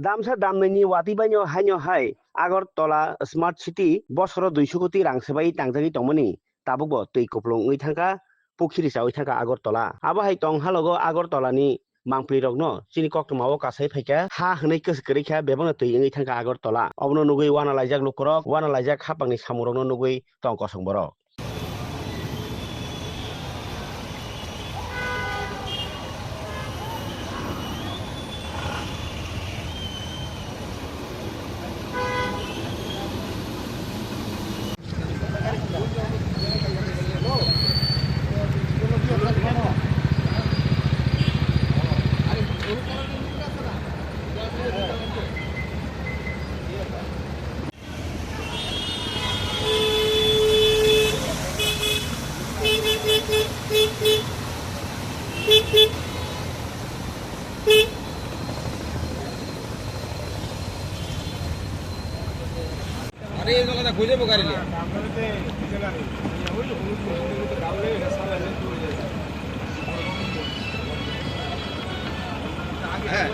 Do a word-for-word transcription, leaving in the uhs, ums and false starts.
Damsa damnaini watwi baino haino hai Agartala Smart City bosoro duiso koti rang swbai tangjagwi tongmani tabukbo twi kupulung wngwi thangkha, pukhiri chawi thangkha Agartala. Abo hai tong halogo Agartalani mangpli rokno chini koktwmao kasai phaikha, ha hwnwi kwswk kwrwi kha, bebakno twi wngwi thangkha Agartala. Obono nugwi wana laijak lukurok, wana laijak haphangni samungrokno nugwi tong kosong borok. আরে, এই জায়গাটা খুঁজে বোকারি লে। হ্যাঁ।